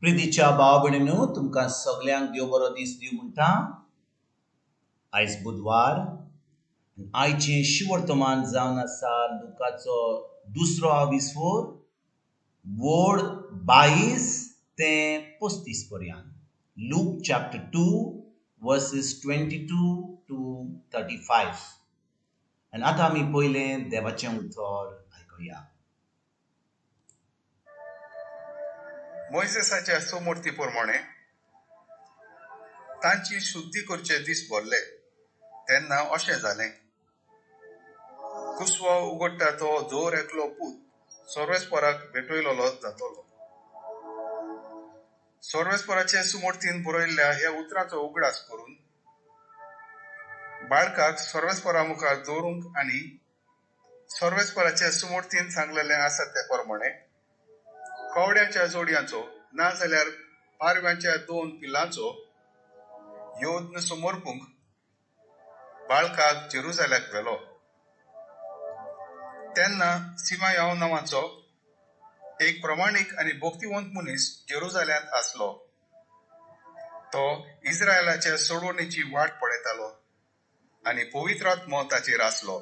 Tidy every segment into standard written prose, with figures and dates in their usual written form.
प्रितीच्या भाव भयणींनो, तुमकां सगल्यांक देव बरो दीस दिवं म्हणटा. आयज बुधवार. आयचें शिवर्तमान जावन आसा लुकाचो दुसरो आविस्वोर वोड 22 ते 35 पर्यंत. Luke chapter 2 verses 22 to 35. आनी आतां आमी पयलें देवाचें उतर आयकुया. मोयजेसाच्या सुमूर्ती प्रमाणे तांची शुद्धी करचे दीस भरले तेन्ना अशें जालें, कुसवो उगडटा तो जोर एकलो पूत सर्वेस्पराक भेटयलेलो जातलो. सर्वेस्पराचे सुमूर्तीन बरयल्ल्या ह्या उतराचो उगडास करून बाळकाक सर्वेस्परा मुखार दवरूंक आनी सर्वेस्पराचे सुमूर्तीन सांगलेलें आसा ते प्रमाणे कवड्यांच्या जोडयांचो ना जाल्यार पारव्यांच्या 2 पिलांचो योद्न समर्पूंक बाळकाक जेरुजाल्याक व्हेलो. तेन्ना सिमायाव नांवाचो एक प्रमाणीक आनी भक्तिवंत मनीस जेरुजाल्यांत आसलो. तो इस्रायलाच्या सोडवणीची वाट पळयतालो आनी पवित्र आत्मो ताचेर आसलो.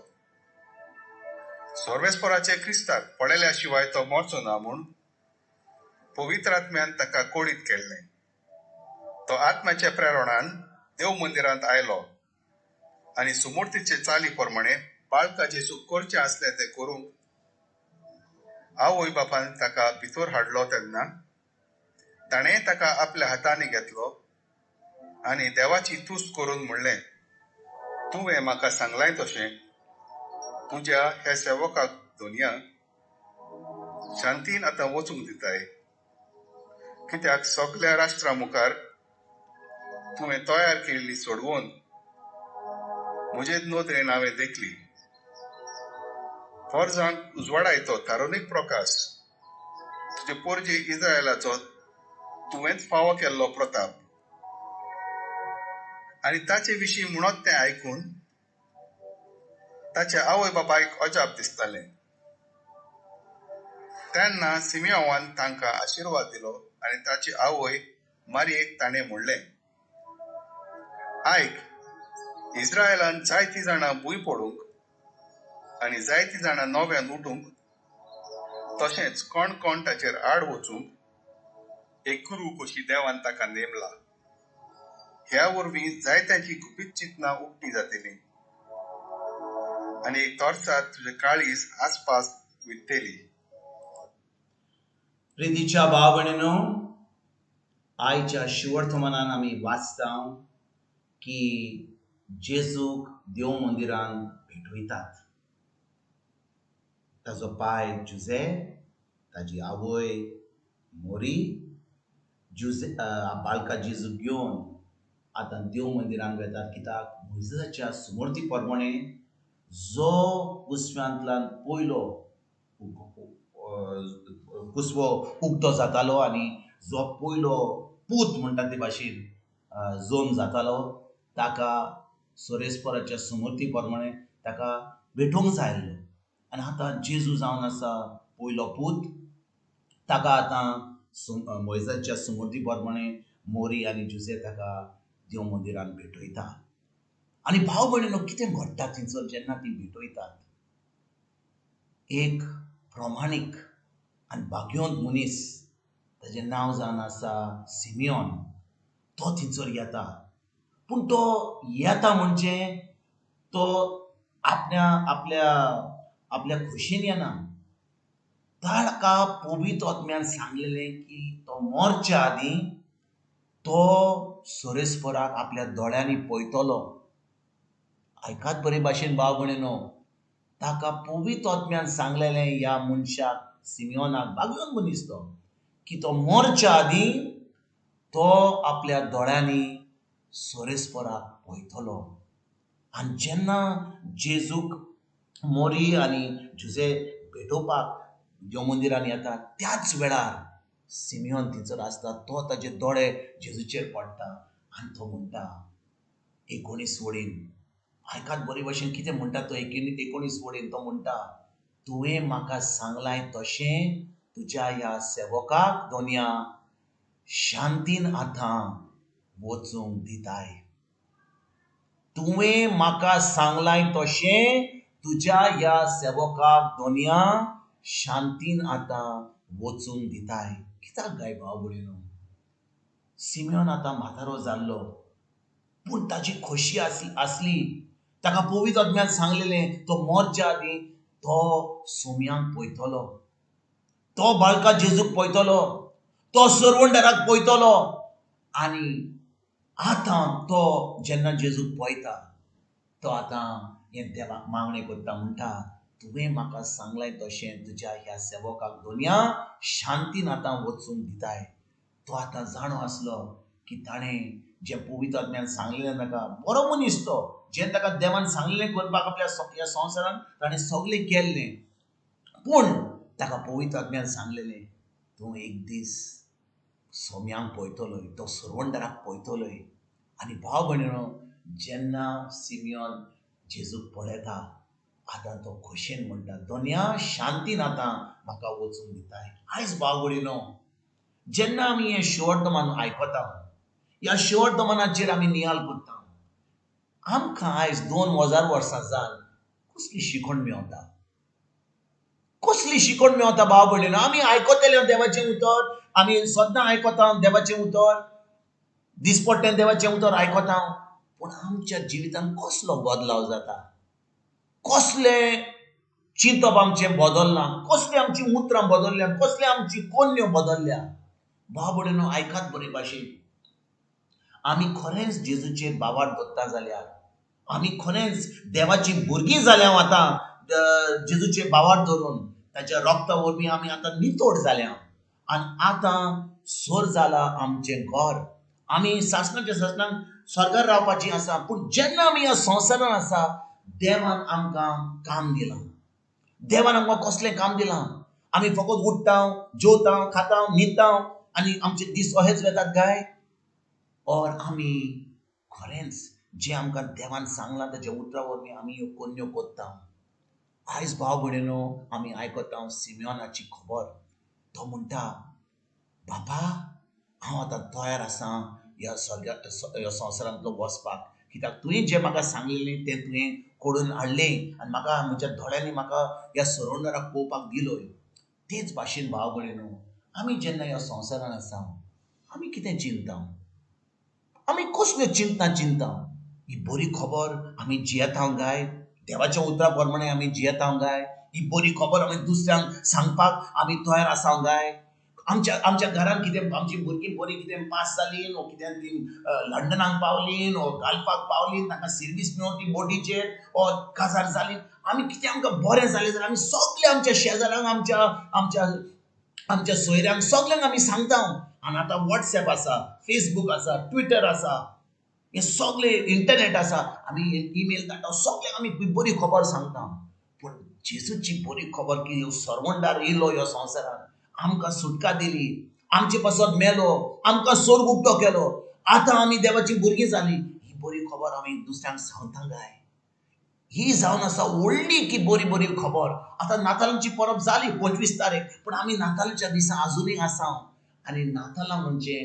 सर्वेस्पराचे क्रिस्ताक पळयल्या शिवाय तो मरचो ना म्हूण पवित्र आत्म्यान ताका कोळीत केल्लें. तो आत्म्याच्या प्रेरणान देव मंदिरांत आयलो आनी सुमूर्तीचे चाली प्रमाणे बाळका जेजूक करचें आसलें तें करूंक आवय बापान ताका भितर हाडलो. तेन्ना ताणें ताका आपल्या हातांनी घेतलो आनी देवाची तुस्त करून म्हणलें, तुवें म्हाका सांगलाय तशें तुज्या ह्या सेवकाक धोनया शांतीन आतां वचूंक दिताय, कित्याक सगल्या राष्ट्रा मुखार तुवें तयार केल्ली सोडवून म्हजे नदरेन हांवें देखली. फर्जांक उजवाडायतो थारोनीक प्रकाश, तुजे पोरजे इस्रायलाचो तुवेंच फावो केल्लो प्रताप. आनी ताचे विशीं म्हणत तें आयकून ताच्या आवय बापायक अजाप दिसतालें. तेन्ना सिमियोवान तांकां आशिर्वाद दिलो आनी ताची आवय मारयेक ताणें म्हणलें, आयक, इस्रायलान जायतीं जाणां भूंय पडूंक आनी जायतीं जाणां नव्यान उठूंक, तशेंच कोण कोण ताचेर आड वचूंक एक गुरू कशी देवान ताका नेमला. ह्या वरवीं जायत्यांची गुपीत चिंतनां उक्ती जातली आनी एक तरसाद तुजें काळीज आसपास वित्तली. प्रितीच्या भाव भयणींनो, आयच्या शिवर्तमानान आमी वाचता की जेजूक देव मंदिरान भेटयतात. ताजो पाय जुजे, ताजी आवय मोरी, जुजे बालका जेजूक घेवन आतां देव मंदिरान वेतात. कित्याक मोयजेसाच्या सुमूर्ती प्रमाणे जो कुसव्यांतल्यान पयलो कुसवो उक्तो जातालो आनी जो पयलो पूत म्हणटा ते भाशेन जोम जातालो ताका सोरेस्पराच्या सुमूर्ती प्रमाणे ताका भेटोवंक जाय आसलो. आनी आतां जेजू जावन आसा पयलो पूत, ताका आतां मोयजेसाच्या सुमूर्ती प्रमाणे मोरी आनी जुजे ताका देव मंदिरान भेटयता. आनी भाव भयणीनो, कितें घडटा थंयसर जेन्ना ती भेटयतात, एक प्रमाणीक आनी भाग्यवंत मनीस ताजें नांव जावन आसा सिमियोन, तो थंयसर येता. पूण तो येता म्हणजे तो आपल्या आपल्या आपल्या खोशेन येना. ताका पवित्र आत्म्यान सांगलेलें की तो मरच्या आदीं तो सोरेस्पराक आपल्या दोळ्यांनी पळयतलो. आयकात बरे भाशेन भाव भयणीनो, ताका पवित्र आत्म्यान सांगलेलें ह्या मनशाक सिमियोनाक, भाग्यवंत मनीस तो, की तो मरच्या आदीं तो आपल्या दोळ्यांनी सोरेस्पराक पळयतलो. आनी जेन्ना जेजूक मोरी आनी जुजे भेटोवपाक देव मंदिरान येता त्याच वेळार सिमियोन थंयसर आसता. तो ताजे दोळे जेजूचेर पडटा आनी तो म्हणटा 19 वळीन, आयकात बरे भशेन कितें म्हणटा तो 19 वळीन तो म्हणटा, तुवें म्हाका सांगलाय तशें तुज्या ह्या सेवकाक दोनया शांतीन आतां वचूंक दिताय. तुवें म्हाका सांगलाय तशें तुज्या ह्या सेवकाक दोनया शांतीन आतां वचूंक दिताय. कित्याक गाय भाव भयणीनो, सिमियोन आतां म्हातारो जाल्लो, पूण ताजी खोशी आसली. ताका पवित्र आत्म्यान सांगलेलें तो मरच्या आदीं तो सोम्यांक पळयतलो, तो बाळका जेजूक पळयतलो, तो सरवंडाराक पळयतलो. आनी आतां तो जेन्ना जेजूक पळयता तो आतां हें देवाक मागणें करता, म्हणटा तुवें म्हाका सांगलाय तशें तुज्या ह्या सेवकाक दोनया शांतीन आतां वचूंक दिताय. तो आतां जाणो आसलो की ताणें जें पवित्र आत्म्यान सांगलेलें ताका, बरो मनीस तो, जें ताका देवान सांगलेलें करपाक आपल्या ह्या संवसारान ताणें सगळें केल्लें, पूण ताका पवित्र आत्म्यान सांगलेलें तूं एक दीस सोम्यांक पळयतलोय, तो सरवंडाराक पळयतलोय. आनी भाव भयणीनो, जेन्ना सिमियोन जेजूक पळयता आतां तो खोशयेन म्हणटा दोनया शांतीन आतां म्हाका वचूंक दिताय. आयज भाव भयणीनो, जेन्ना आमी हें शिवर्तमान आयकता, ह्या शिवर्तमानाचेर आमी नियाल करता, आमकां आयज 2000 वर्सां जावन कसली शिकवण मेवता, कसली शिकवण मेवता भाव भयणीनो. आमी आयकतले देवाचें उतर, आमी सदां आयकता देवाचें उतर, दिसपट्टें देवाचें उतर आयकता, पूण आमच्या जिवितांत कसलो बदलाव जाता, कसलें चिंतप आमचें बदल्लां, कसलीं आमचीं उतरां बदल्ल्या, कसली आमची कोन्न्यो बदल्ल्या. भाव भयणीनो आयकात बरे भाशेन, आमी खरेंच जेजूचेर बावार दवरता जाल्यार, आमी खरेंच देवाचीं भुरगीं जाल्या आतां जेजूचेर बावार धरून ताच्या रोगता वरवीं आमी आतां नितोड जाल्या आनी आतां सोर जाला आमचें घर. आमी सासणाच्या सासणाक स्वर्गार रावपाचीं आसा, पूण जेन्ना आमी ह्या संवसारान आसा देवान आमकां काम दिलां. देवान आमकां कसलें काम दिलां? आमी फकत उठ्ठा, जेवता, खाता, न्हिदता आनी आमचे दीस अहेच वेतात काय? और आमी खरेंच जें आमकां देवान सांगलां ताच्या उतरा वरवीं आमी ह्यो कोन्न्यो करता. आयज भाव भयणीनो आमी आयकता सिमियोनाची खबर. तो म्हणटा बाबा हांव आतां तयार आसा ह्या स्वर्गा ह्या संवसारांतलो वचपाक, कित्याक तुवें जें म्हाका सांगलेलें तें तुवें कोडून हाडलें आनी म्हाका म्हज्या दोळ्यांनी म्हाका ह्या सरोवराक पळोवपाक दिलोय. तेच भाशेन भाव भयणीनो आमी जेन्ना ह्या संवसारान आसा आमी कितें चिंता, आमी कसल्यो चिंतना चिंता? ही बरी खबर आमी जियेता काय? देवाच्या उतरा प्रमाणे आमी जियेता काय? ही बरी खबर आमी दुसऱ्यांक सांगपाक आमी तयार आसा काय? आमच्या आमच्या घरान कितें आमची भुरगीं बरीं कितें पास जालीं वो कितें तीं लंडनाक पावलीं वो गाल्फाक पावलीं, तांकां सर्वीस मेळून ती बोटीचेर वो काजार जालीं, आमी कितें आमकां बरें जालें जाल्यार आमी सगळे आमच्या शेजाऱ्यांक आमच्या आमच्या आमच्या सोयऱ्यांक सगल्यांक आमी सांगता. आनी आतां वॉट्सएप आसा, फेसबूक आसा, ट्विटर आसा, हे सगळे इंटरनेट आसा, आमी ईमेल धाडटा, सगळ्यांक आमी बरी खबर सांगता. पूण जेजूची बरी खबर की सरवंडार येयलो ह्या संवसारान, आमकां सुटका दिली, आमचे पासत मेलो, आमकां सोर्ग उक्तो केलो, आतां आमी देवाची भुरगीं जालीं. ही बरी खबर आमी दुसऱ्यांक सांगता काय? ही जावन आसा व्हडली की बरी बरी खबर. आतां नातालांची परब जाली 25 तारीख, पूण आमी नातालांच्या दिसा आजुनूय आसा. आनी नातालां म्हणजे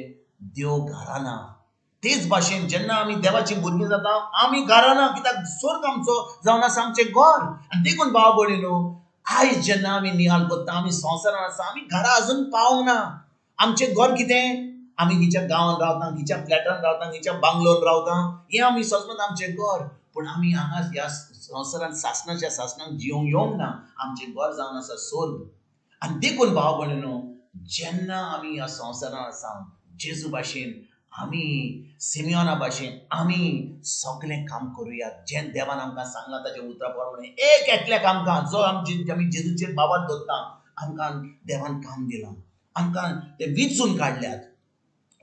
देव घरा ना. तेच भाशेन जेन्ना आमी देवाची भुरगीं जाता आमी घरा ना, कित्याक स्वर्ग आमचो जावन आसा आमचें घर. आनी देखून भाव भयणीनो आयज जेन्ना आमी नियाळ करता, आमी संवसारान आसा, आमी घरा अजून पावंक ना. आमचें घर कितें? आमी हिच्या गांवान रावता, हिच्या फ्लॅटान रावता, हिच्या बांगलोन रावता, हें आमी समजता आमचें घर. पूण आमी हांगा ह्या संवसारान सासणाच्या सासणाक जिवंक येवंक ना. आमचें घर जावन आसा स्वर्ग. आनी देखून भाव भयणीनो जेन्ना आमी ह्या संवसारान आसा जेजू भाशेन आमी सिमियोना भाशेन आमी सगळें काम करुया जें देवान आमकां सांगलां ताच्या उतरा प्रमाणे. एक एकल्याक आमकां जो आमची आमी जेजूचेर बाबात दवरता आमकां देवान काम दिलां, आमकां ते विचून काडल्यात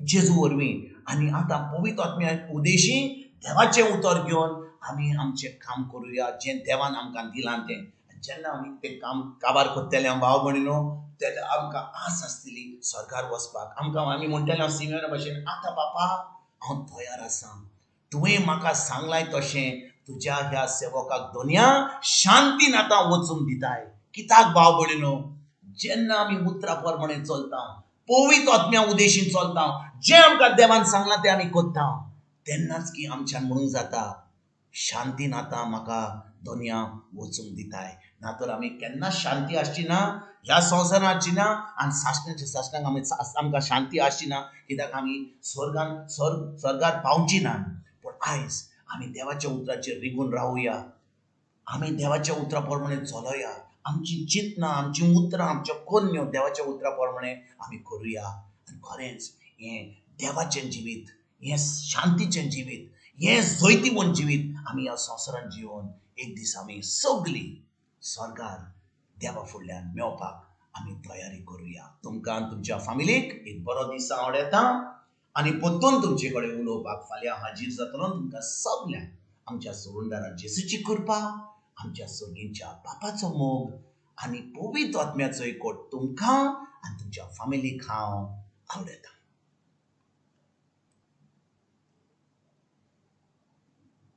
जेजू वरवीं. आनी आतां पवित्र आत्म्या उदेशी देवाचें उतर घेवन आमी आमचें काम करुया जें देवान आमकां दिलां तें. जेन्ना आमी तें काम काबार करतले भाव भयणीनो तेन्ना आमकां आस आसतली स्वर्गार वचपाक. आमकां आमी म्हणटले सिमियोना भाशेन आतां बापा हांव तयार आसा, तुवें म्हाका सांगलाय तशें तुज्या ह्या सेवकाक दोनया शांतीन आतां वचूंक दिताय. कित्याक भाव भयणीनो जेन्ना आमी उतरा प्रमाणे चलता पवित्र आत्म्या उदेशीन चलता, जें आमकां देवान सांगलां तें आमी करता, तेन्नाच की आमच्यान म्हणूंक जाता शांतीन आतां म्हाका दुनिया वचूंक दिताय. ना तर आमी केन्ना शांती आसची ना, ह्या संवसारांत आसची ना आनी सासणाच्या सासणाक आमी आमकां शांती आसची ना, कित्याक आमी स्वर्गान स्वर्गार पावची ना. पूण आयज आमी देवाच्या उतराचेर रिगून रावया, आमी देवाच्या उतरा प्रमाणे चलोया, आमची चिंतनां, आमचीं उतरां, आमच्यो करण्यो देवाच्या उतरा प्रमाणे आमी करुया. आनी खरेंच हें देवाचें जिवीत, हें शांतीचें जिवीत, हें जैतिवंत जिवीत आमी ह्या संवसारांत जिवन एक दीस आमी सगळीं स्वर्गार देवा फुडल्यान मेवपाक आमी तयारी करुया. तुमकां आनी तुमच्या फामिलीक एक बरो दीस आवडटा आनी परतून तुमचे कडेन उलोवपाक फाल्यां हाजीर जातलो. तुमकां सगल्यांक आमच्या सोडूनदारा जेसूची कृपा, आमच्या सर्गीच्या बापाचो मोग आनी पवित्र आत्म्याचो एकवट तुमकां आनी तुमच्या फामिलीक हांव आवडटा.